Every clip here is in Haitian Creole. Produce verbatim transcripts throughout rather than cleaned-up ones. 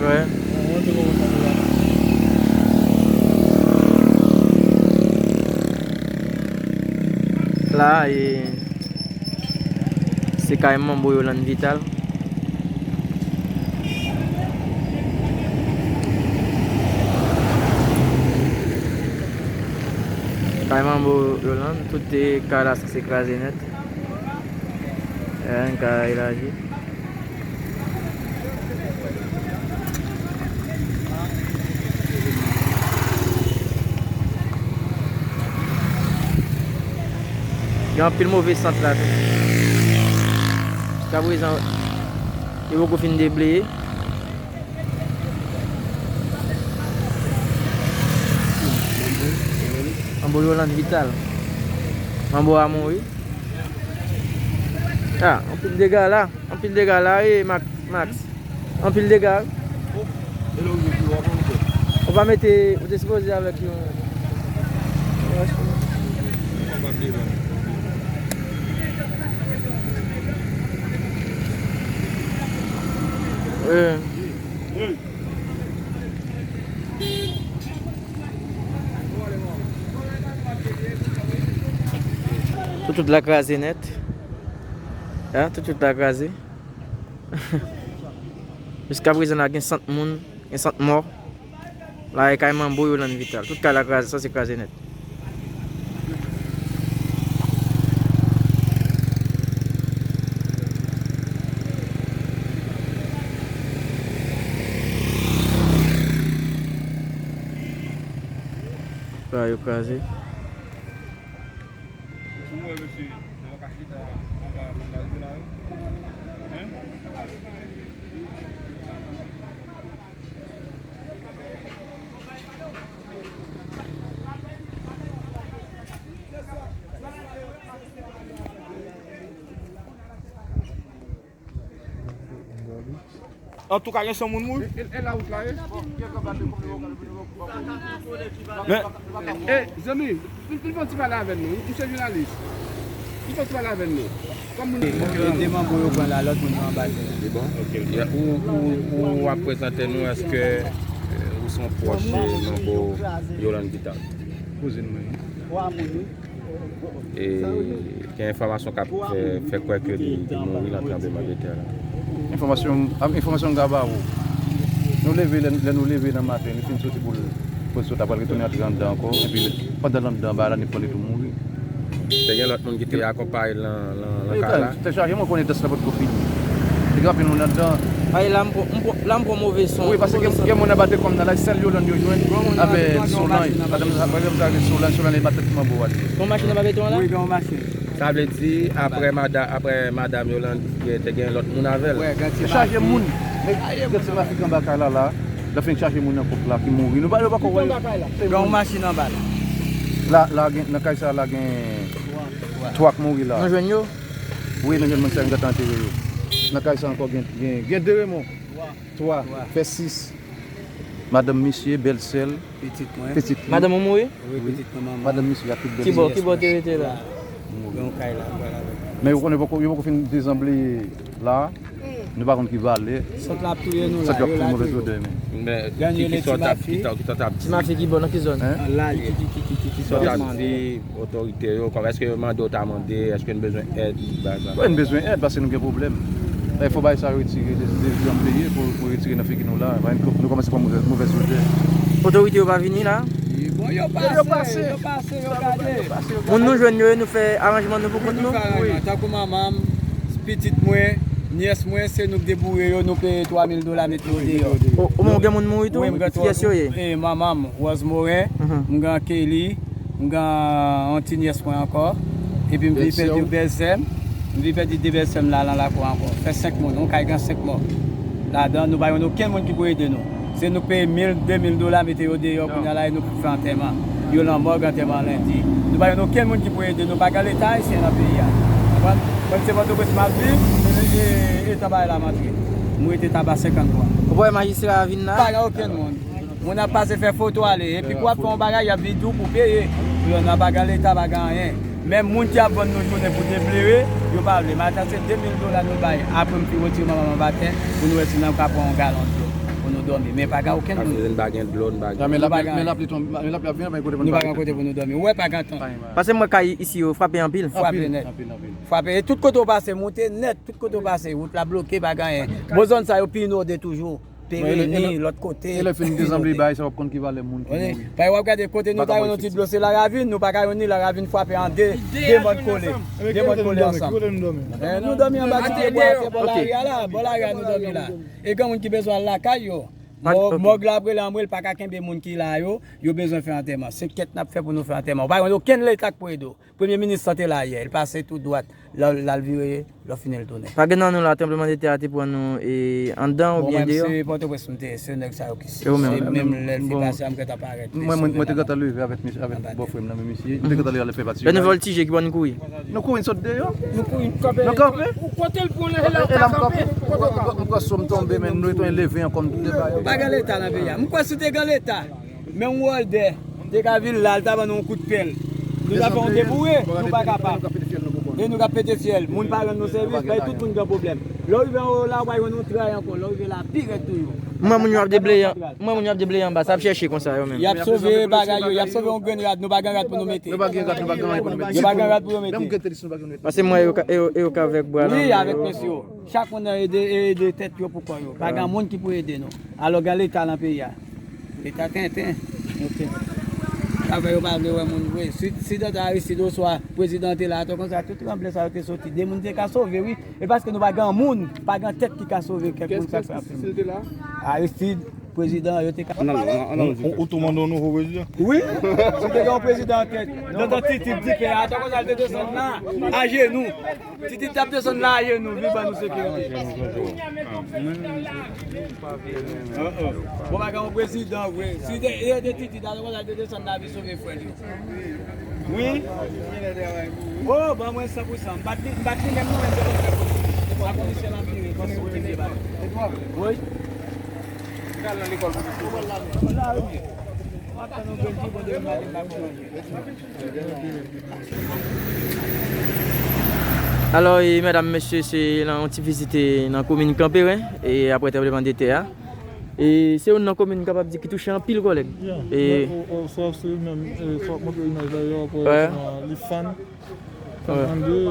Wè. La, e, se kay Manbo Yolande Vital. Kay Manbo Yolande, tout te kay la sanse kraze nèt. Yon kay elaji. Gen anpil move sant la tou. Jiskaprezan, yo poko fin debleye. Manbo Yolande Vital. Manbo a mouri. Ah, anpil dega la. Anpil dega la, wi, Max. Max. Anpil dega, wi. Ou pa mete, ou te sipoze avèk yon. Tout, tout la kraze nèt. Hein, tout, tout la kraze. Jiskaprezan la gen sant moun, gen sant mò. La e kay Manbo Yolande Vital. Tout kay la kraze, sanse kraze nèt. Kay yo kraze. Antouka, gen san moun mouri. E, e, e la wout la ye? Men, e, zanmi, vin, vin fè yon ti pale avè nou. Ou se jounalis. Vin fè yon ti pale avè nou. Kòm moun. Bon, e de Manbo yo pran la, lòt moun yo anba tè. Li bon? Ok, ok. Ou, ou, ou ap prezante nou, èske, e, ou se yon pwòch, e, Manbo Yolande Vital? Kouzin mwen. E gen enfòmasyon k ap fè, fè kwè ke li, li mouri nan tranblemanntè la. Enfòmasyon, a, enfòmasyon m ka ba ou. Nou leve, lè, lè nou leve nan maten, li fin soti pou l, pou l sot, apre l retounen antre anndan ankò. Epi pandan l anndan anba la, li pran li tou mouri. Te gen lòt moun ki te akonpaye l nan, nan, nan kay la? Te chaje, mwen konnen tès la potko fini. Te gen anpil moun anndan. Ay, la m pran, m pran, la m pran move son. Wi, paske gen, gen moun anba dekonm nan la, sèl Yolande yo jwenn avè Solanj. Madanm sa, madanm sa rele Solanj, Solanj li bat tèt Manbo a li. Gon machin anba beton an la? Wi, gen yon machin. Sa vle di, apre mada-, apre madanm Yolande, te gen lòt moun avè l. Te chaje moun. Nèg, gen ti mafik anba kay la, la. Lè fin chaje moun nan kòk la, ki mouri. Nou pa, yo pako wè yo. Gen yon machin anba la. La, la, gen, nan kay sa, la gen twa k mouri la. Nou jwenn yo? Wi, nou jwenn moun sa yo, nou gentan antere yo. Nan kay sa ankò, gen, gen, gen de Remon. Twa. Fè sis. Madanm misye, bèlsè l, pitit mwen. Pitit li. Madanm ou mouri? Wi, pitit mwen, manman. Madanm misye ak tout bèlsè. Kibò, kibò te rete la? Mouri. Gen yon kay la, vwala. Men yo konnen poko, yo poko fin dezanbleye la. Nou pa konn ki valè. Sant la ap touye nou la, yo la toujou. Men ki, ki sòt ap, ki ta-, ki sòt ap di? Ti mafi kibò, nan ki zòn? Hein? La, li. Ki, ki, ki, ki, ki, ki sòt ap di? Otorite yo, kòm, èske yo mande w ta mande, èske n bezwen èd, bagay sa? Wi, n bezwen èd, paske nou gen pwoblèm. E fò bagay sa yo retire de, de jan m te ye, pou, pou retire nan figi nou la. Nou kòmanse pran movèz, movèz odè. Otorite yo pa vini la? Bon, yo pase, yo pase, yo gade. Moun nou jwenn yo, nou fè aranjman nou pou kont nou? Nou fè aranjman. Tankou manman m, pitit mwen, nyès mwen, se nou k deboure yo, nou peye twa mil dola, mete yo deyò. O, o, men w gen moun mouri tou? Wi, m gen twa. Kiyès yo ye? E, manman m, Rose Morin, m gen Kelly, M gen yon ti nyès mwen ankò. Epi m vin pèdi bèlsè m. M vin pèdi de bèlsè m la nan lakou ankò. Fè senk moun. Yon kay gen senk mò ladan. Nou pa jwenn okenn moun ki pou ede nou. Se nou k peye mil, de mil dola, mete yo deyò kounye a la e nou k fè antèman. Yo nan mòg, antèman lendi. Nou pa jwenn okenn moun ki pou ede nou. Pa gen Leta ayisyen nan peyi a. Konprann? Mwen, se Pòtoprens m ap viv, e, e, e tan bagay la m antre. M rete Taba senkanntwa. Ou pa wè majistra a vin la? Pa gen okenn moun. Moun ap pase fè foto ale. Epi kou ap fè yon bagay, y ap vin di w pou peye. Pou yo nan pa gen Leta, pa gen anyen. Menm moun ki ap vann nou jounen pou deblere, yo pa vle. Maten se de mil dola nou bay. Apre m fin retire manman m anba tè pou nou wè si n ap ka pran yon galon dlo pou nou Dòmi, men pa gen okenn moun. Paske n pa gen dlo, n pa gen. Men lapli ap vin, men lapli ap vin, pa gen kote pou nou dòmi. Nou pa gen kote pou nou dòmi. Ou wè pa gen tan. Paske m wè kay isi yo frape anpil. Frape nèt. Frape. E tout kote w pase, moute nèt, tout kote w pase, wout la bloke, pa gen anyen. Bon, zòn sa yo pi inode toujou. Pereni, lòt kote. E lè fin dezanble bagay sa w ap konn ki valè moun ki mouri. Paske w ap gade kote nou ta yon ti dlo, se laravin, nou pa ka yon ni laravin frape an de, de mòn kole. De mòn kole ansanm. Nou dòmi anba ti pye bwa atè bò lari a la, bò lari a nou dòmi la. E gen moun ki bezwen al lakay yo. Mòg la ap rele anmwe, l pa ka kenbe moun ki la yo, yo bezwen fè antèman. Se kèt n ap fè pou nou fè antèman. Ou pa jwenn okenn leta k pou ede w. Premye minis lan te la yè, l pase tou dwat, l al vire, lè w fini l tounen. Pa gen nan nou la, tranblemanntè a te pran nou e anndan oubyen deyò? Bon, mwen, se Pòtoprens m te ye, se nèg sa yo ki se menm lè l te pase a, m gentan parèt. Mwen, mwen te gentan leve avèk bòfrè m nan, menm isi, m te gentan leve al fè pati. Lè nou vòltije, ki bò nou kouri? Nou kouri, n sot deyò. Nou kouri, n kanpe. Nou kanpe. Ou kote l pran lè la, ou ka kanpe. M pran so, m tonbe, men nou retounen leve ankò, m tou deba yo. Pa gen leta nan peyi a. M kwè si te gen leta, men yon wòldè te ka vin la, l ta ban nou yon kout pèl. Nou ta fè yon deboure, nou pa kapab. E nou k ap pete fyèl. Moun pa rann nou sèvis, bay tout moun gen pwoblèm. Lè w rive anwo la, w pa jwenn yon tray ankò. Lè w rive la, pi rèd toujou. M wè moun yo ap debleye, m wè moun yo ap debleye anba, sa ap chèche konsa yo menm. Y ap sove bagay yo, y ap sove yon grenn rad, nou pa gen rad pou nou mete. Nou pa gen rad, nou pa gen rad pou nou mete. Yo pa gen rad pou yo mete. Menm grenn tenis nou pa gen pou nou mete. Pase m wè e yo ka avèk bwa lan yo. Wi, avèk mesye yo. Chak moun nan ede, ede tèt yo pou kò yo. Pa gen moun ki pou ede nou. Alò gen leta nan peyi a. Leta tenten. Ok. Sa fè yo pa vle wè moun vre. Si, si Dòktè Aristide oswa prezidan te la, atò konsa, tout ranblè sa yo te soti. De moun te ka sove, wi. E paske nou pa gen moun, pa gen tèt ki ka sove kèk moun sa k fè anpil moun. Aristide, prezidan, yo te ka. Ou tou mande yon nouvo prezidan? Wi. Si te gen yon prezidan an tèt, Dòktè Titid Dipè, atò konsa, l te desann la, ajenou. Titid t ap desann la ajenou, vin ban nou sekirite. Bon, pa gen yon prezidan vre. Si te, e de Titid, alò konsa, l te desann la, vin sove frè l yo. Wi. Oh, ban mwen san pou san. M pa t li, m pa t li menm non, men se konn fè pou li. Sa pou li sèl anpil, wi, konn fè pou li se bagay. Wi. Pral nan lekòl pou li. Mwen la, wi. M ap tann yon grenn pi bon demen maten, m pa manje. Alò, e, medam, mesye, se nan yon ti vizit, e, nan komin Kanperen, e, apre tranblemanntè a. E se youn nan komin, m kapab di, ki touche anpil kòlèg. E, ou, ou, ou, sa, se menm, e, sa w ap montre imaj la yo, apre, li fann. Fann an de, e,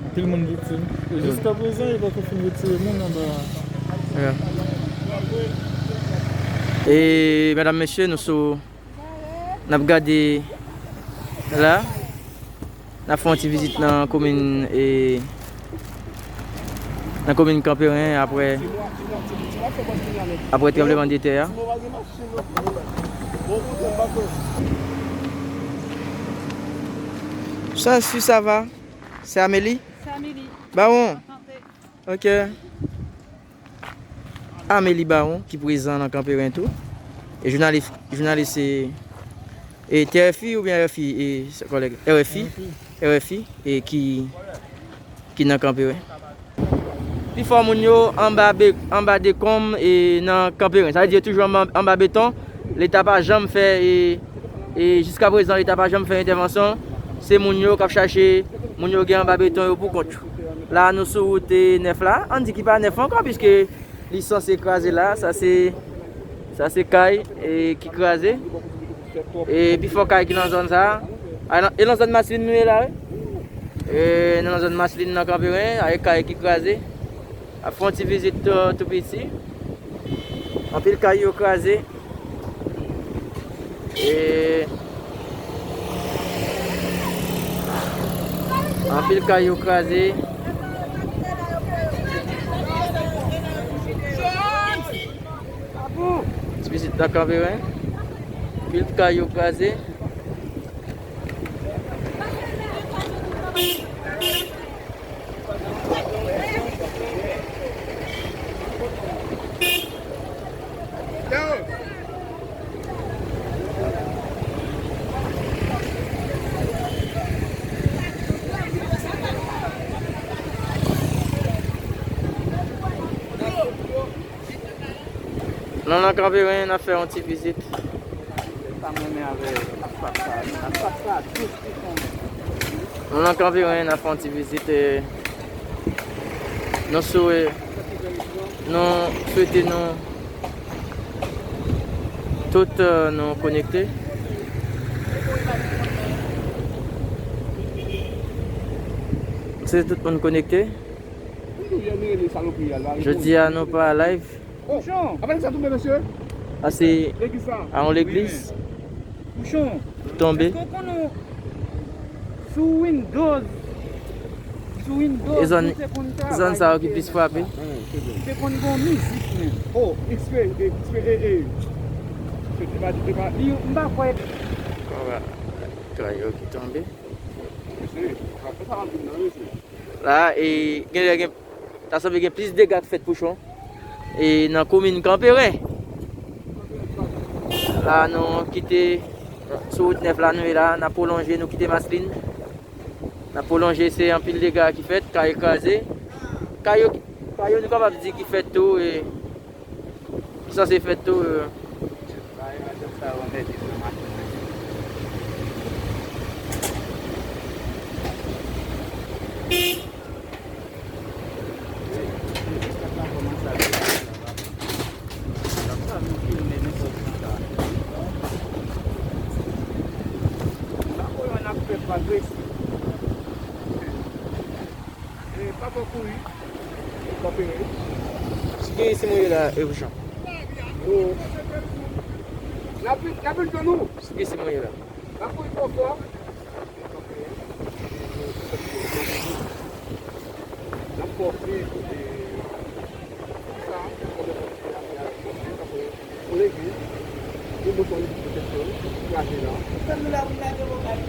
anpil moun viktim. E jiskaprezan, yo poko fin retire moun anba. E, medam, mesye, nou sou N ap gade la. N ap fè yon ti vizit nan komin, e, nan komin Kanperen apre, apre tranblemanntè a. Salut, ça va? C'est Amélie? C'est Amélie. Bawon? Enchanté. Ok. Amélie Baron, ki prezan nan Kanperen tou. E jounalis, jounalis, e, e T F I oubyen R F I, e, se kòlèg R F I, R F I, e ki, ki nan Kanperen. Pifò moun yo anba be, anba dekonm, e nan Kanperen. Sa vle di yo toujou anba, anba beton. Leta pa janm fè, e, e jiskaprezan, Leta pa janm fè entèvansyon. Se moun yo k ap chache moun yo gen anba beton yo pou kont yo. La, nou sou wout, e, nèf la. Ann di ki pa nèf ankò, piske li sanse kraze la. Sa se, sa se kay, e, ki kraze. E pifò kay ki nan zòn sa a. A, nan, e nan zòn Maslin nou ye la, wi. E nan zòn Maslin nan Kanperen, a, e kay ki kraze. Ap fè yon ti vizit, e, tou piti. Anpil kay yo kraze. E anpil kay yo kraze. Ti vizit nan Kanperen. Anpil kay yo kraze. Nou nan Kanperen, n ap fè yon ti vizit. Sa m renmen avè asfalt sa, asfalt sa dous pi fon. Nou nan Kanperen, n ap fè yon ti vizit, e, nou sou, e, Nou swete nou tout, euh, nou konekte. Se tout moun konekte. Jodi a nou pa live. Oh, apa sa tonbe, mesye? A se a yon legliz. Bouchon, tonbe. Èske w konnen sou Windows, sou Windows, e zòn, nou te konn travay, zòn sa yo ki plis frape. Te konn gon mizik menm. Oh, X P, X P, e, e. Se te pa, te pa. Li, m pa kwè. Kòba, kay yo ki tonbe. Mesye, apa sa ap vin nan, mesye? La, e, genlè gen, ta sanble gen plis dega k fèt Pouchon. E nan komin Kanperen. La, nou kite sou wout nèf la, nou ye la, n ap pwolonje, nou kite Maslin. N ap pwolonje, se anpil dega ki fèt, kay kraze. Kay yo, kay yo, nou kapab di ki fèt tou, e ki sanse fèt tou, e. E, pa fò kouri. Kanpe. Sou ki siman w ye la, e Pouchon? Yo. N ap vin, n ap vin jwenn ou. Sou ki siman w ye la? N ap kouri twò fò. N ap fè w viv, e, sa, kòm yon legliz, yon bouton legliz pwoteksyon, kraze la. Fè nou la pou n lage vokal.